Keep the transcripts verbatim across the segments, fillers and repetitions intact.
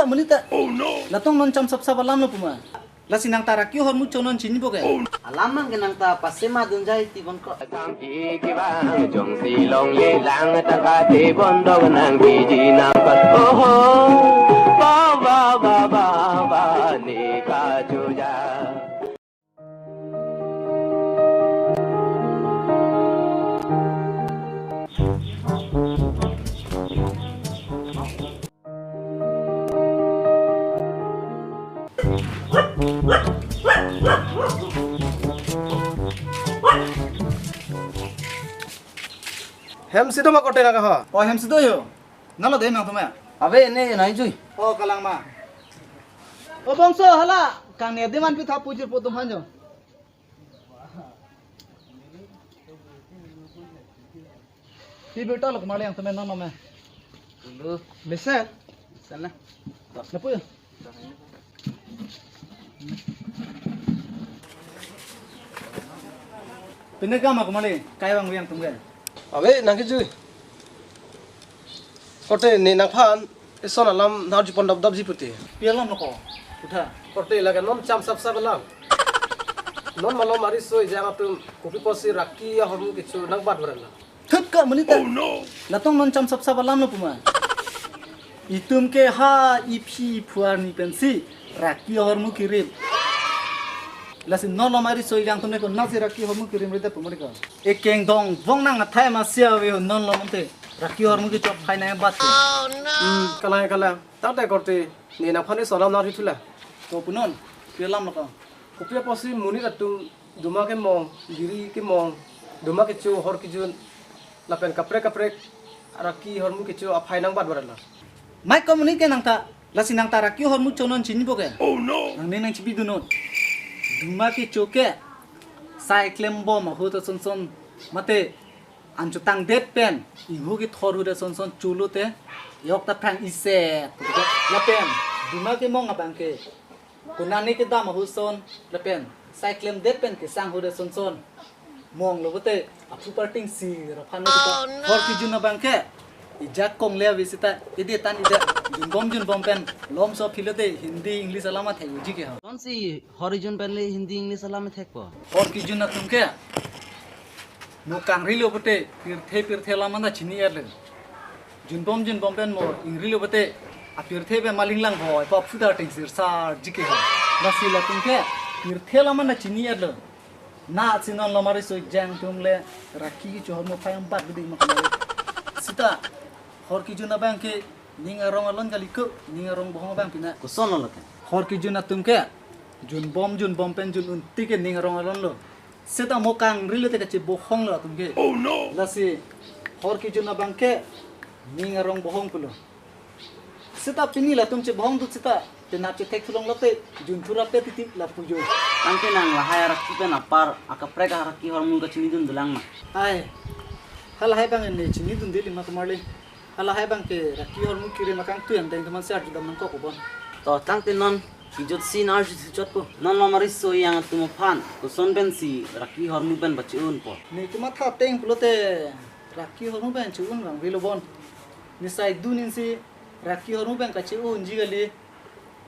Amonit ta. Oh no. Latum non cham sapsap alam lo puma. Lasi nangta Raki ahormu cho non chinipo ke? Alam mang ke nangta pase ma dunjai ti bon ko. Tangki kibang jongsi longle lang tangka te bondok nang biji nang pat. Oho, ba, ba, ba, ba, ba, ni kajuja. Hem si do ma korte nang kaho? O, hem si do yo. Nalo de nangtum ya? Ave, ne nai jui. O, kalang ma. O bongso, hala kang ne de man pi thapu jirpo atum aphan jo. Pi birta lo kumali nangtum non lo me. Dulu. Mesen? Sana. Napu ya? Pine kama kumali, kai bang biang tum ke. Ave, nang kejui. Korte ne nangphan eson alam nang arju pon dap dap ji pute. Pi alam lo ko? Kutha. Korte lake non cham sapsap alam. Non malom ariso ejang atum kopi apotsi Raki ahormu kecho nang bat beran la. Thut ka amonit ta. Oh no. Latum non cham sapsap alam lo puma. Itum ke ha iphi iphu arni pensi Raki ahormu kirim. Lasi non malom ariso ejang atum ne ko nasi Raki ahormu kirim rida puma ko. Ekeng dong vong nang athai masi ave non malom te. Raki ahormu kecho aphai nang bat. Hmm, kalang kalang. Tangte korte ne nangphan eson alam nang arju thu la. To pu non, pi alam lo ko? Kopi apotsi monit atum duma kemong, biri kemong, duma kecho, hor kejun, lapen kaprek kaprek Raki ahormu kecho aphai nang bat beran la. Mai ko amonit ke nangta, lasi nangta Raki ahormu cho non chinipo ke? Oh no. Nang ne nang chibi dun non. Duma kecho ke, sai klembom ahut ason son, mate an chotangdet pen, inghu kethor ahut ason son cholo te, yok ta prang ise. Lapen, duma kemong abang ke, konane kedam ahut ason, lapen, sai klemdet pen kesang ahut ason son. Mong lo bote, aphu parting si, raphan lo kita. Hor kejun abang ke, ijakong le avi sita, ide tan ide, junbom junbom pen, lomso philo te, Hindi, English alam athek uji ke ho. Konsi hor kejun pen le Hindi, English alam athek po? Hor kejun atum ke, mo kangrilo bote, pirthe pirthe alam anta chini-et lo. Junbom junbom pen mo ingrilo bote, apirthe pen maling lang boy, pop suda ting sir sar jike ha. Lasi latum ke, pirthe alam anta chini-et lo. Na si non malom ariso ejang atum le, Raki kecho ahormu aphai nang bat gede ma kumali. Sita, hor kejun abang ke, ning arong alon kali ko, ning arong bohong abang pina. Koson lo ke? Hor kejun atum ke, junbom junbom pen jun-un tik ke ning arong alon lo. Seta mo kangrilo te kachebohong lo atum ke. Oh no! Lasi hor kejun abang ke ning arong bohong pulo. Seta pini latum chebohong dut seta penap chethek thulong lote jun thurap te titi lapu jo. Tangte nang lahai Raki pen apar akaprek Raki ahormu kachini dun dolang ma? Ai. Halahai abang ne chini dun dili ma kumali. Halahai abang ke Raki ahormu kirim akangtui angdeng teman si arju dam nangkok ko bon. To tangte non kejut si nang arju thuchot po. Non malom ariso ejang atum aphan koson pensi Raki ahormu pen bachi unpo? Ne komat tha ateng pulote Raki ahormu pen chi-un vangvelo bon. Ne sai dun insi Raki ahormu pen kachi-unji kali.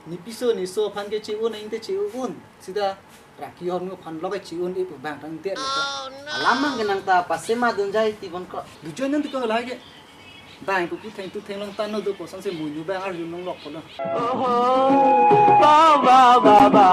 Ne piso ne so aphan ke chi-un aning te chi-un. Sita Raki ahormu aphan lo ke chi-un-e pu bang tangte lo ta. Alam mang ke nangta pase ma dunjai ti bon ko. Dujon nang ti ko lake. Bang pu pu thengtu thenglong ta no do koson si monit abang arju nang lok ko lo. Oho, ba, ba, ba, ba,